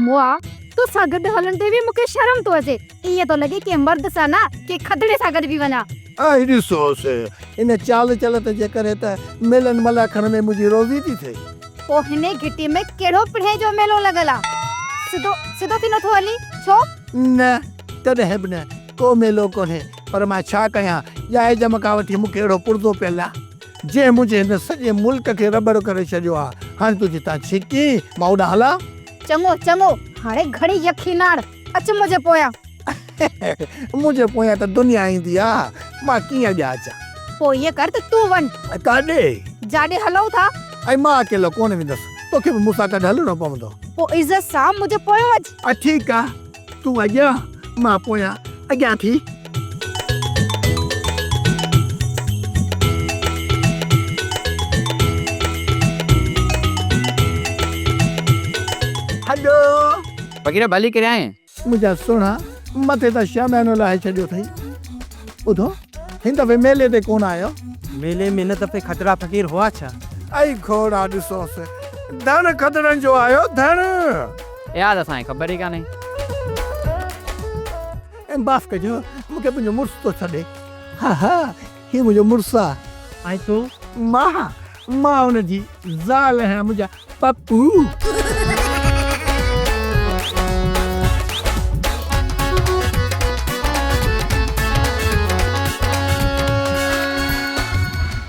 مئا، تو سان گڏ هلڻ تي به مون کي شرم ٿو اچي. ائين ٿو لڳي ڪنهن مرد سان نه، ڪنهن کدڙي سان گڏ پئي وڃان. ۽ ڏسوس، ان چال چلت جي ڪري ته ميلن ملاکڙن ۾ منهنجي روزي ٿي ٿئي. پوء هن گهٽيء ۾ ڪهڙو پڻهين جو ميلو لڳل آ؟ سڌو سڌو ٿي نٿو هلين، ڇو؟ نه، ڪڏهن به نه، ڪو ميلو ڪونهي. پر مان ڇا ڪيان، ڄائي ڄم کان وٺي مون کي اهڙو پرزو پيل آ، جنهن منهنجي هن سڄي ملڪ کي رٻڙ ڪري ڇڏيو آ. هاڻي تون جتان ڇڪين، مان اوڏانهن هلان؟ چڱو، چڱو، هاڻي گهڻي يقيناڻ، اچ منهنجي پويان. منهنجي پويان ته دنيا ايندي آ، مان ڪيئن اڳيان اچان؟ پوء ائين ڪر ته تون وڃ. ڪاڏي؟ جاڏي هلون ٿا. ۽ مان اڪيلو ڪونه ويندس، توکي به مون سان گڏ هلڻو پوندو. پوء عزت سان منهنجي پويان اچ. ٺيڪ آ، تون اڳيان، مان پويان، اڳيان ٿي. هلو. فقير ڀلي ڪري آئين. منهنجا سهڻا، مٿي تان شاميانو لاهي ڇڏيو اٿئي. ٻڌو، هن دفعي ميلي تي ڪونه آيو؟ ميلي ۾ هن دفعي کدڙا فقير هئا ڇا؟ اي گهوڙا ڏسوس، ڌڻ کدڙن جو آيو، ڌڻ! اها ته اسان کي خبر ئي ڪانهي. ۽ معاف ڪجو، مون کي منهنجو مڙس ٿو سڏي. ها ها، هي منهنجو مڙس آ. ۽ تون؟ مان، مان ان جي زال آهيان منهنجا پپو.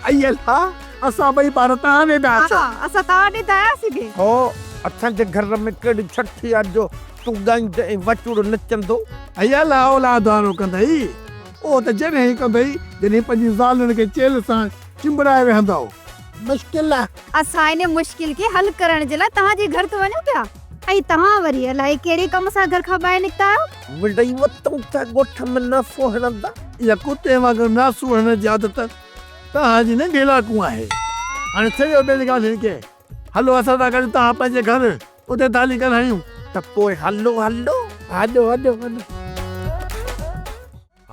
اي الله، اسان ٻئي پاڻ توهان ڏي پيا اچون. ها، اسان توهان ڏي ته آياسين ڪي. هو، اسان جي گهر ۾ ڪهڙي ڇٺ ٿي آ جو تون ڳائيندين ۽ وچوڙو نچندو. اي الله، اولاد وارو ڪندئي. اهو ته جڏهن ئي ڪندئي، جڏهن پنهنجي زالن کي چيلهه سان چنبڙائي ويهندؤ. مشڪل آ. اسان ان مشڪل کي حل ڪرڻ جي لاء توهان جي گهر ته وڃون پيا ۽ توهان وري الائي ڪهڙي ڪم سان گهر کان ٻاهر نڪتا آهيو. مڙئي وتون ٿا ڳوٺ ۾ ناسو هڻندا. اها ڪتي وانگر ناسو هڻڻ جي عادت توهان جي ننڍي لاڪون آهي. هاڻي ڇڏيو ٻين ڳالهين کي. هلو اسان سان گڏ توهان پنهنجي گهر. اتي ٿالهي ڳالهايون. ته پوء هلو هلو. هلو هلو هلو.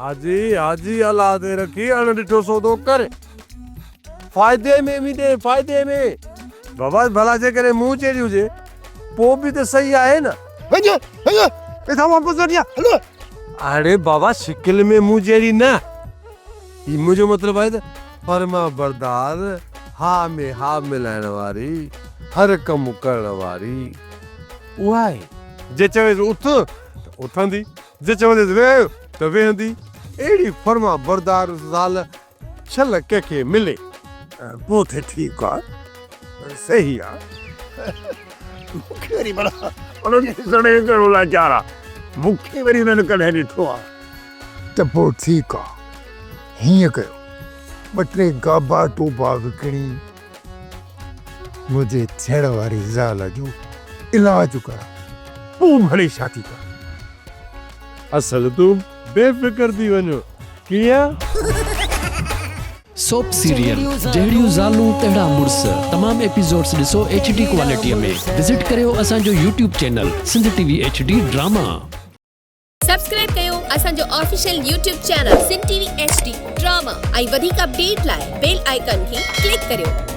حاجي حاجي الله تي رکي اڻ ڏٺو سودو ڪر. فائدي ۾ ويندين فائدي ۾. بابا ڀلا جيڪڏهن مون جهڙي هجي پوء به ته صحيح آهي نه. وڃ وڃ پئسا واپس وٺي آ هلو. اڙي بابا شڪل ۾ مون جهڙي نه. هي منهنجو مطلب آهي ته فرمانبردار، ها ۾ ها ملائڻ واري، هر ڪم ڪرڻ واري اها آهي. جي چويس اٿ ته اٿندي، جي چونديس ويهه ته ويهندي. اهڙي فرمانبردار زال شل ڪنهن کي ملي. پوء ته ٺيڪ آ، صحيح آ. مون کي وري ڀلا ان کي ڏسڻ جو ڪهڙو لاچار آ. مون کي وري انهن ڪڏهن ڏٺو آ. ته پوء ٺيڪ آ، هيئن ڪيو، ٻه ٽي گابا ٽوپا وڪڻي منهنجي ٿيڻ واري زال جو علاج ڪراء، پوء ڀلي شادي ڪر. اصل تون بي فڪر ٿي وڃ، ڪيئن؟ سوپ سيريل جهڙيون زالون تهڙا مڙس تمام ايپيسوڊس ڏسو ايڇ ڊي ڪوالٽي ۾ وزٽ ڪريو اسان جو YouTube channel Sindh T V H D drama. Subscribe ڪيو اسان جو official YouTube channel Sindh T V H D drama ۽ وڌيڪ اپڊيٽ لاء بيل آئيڪان کي ڪلڪ ڪريو.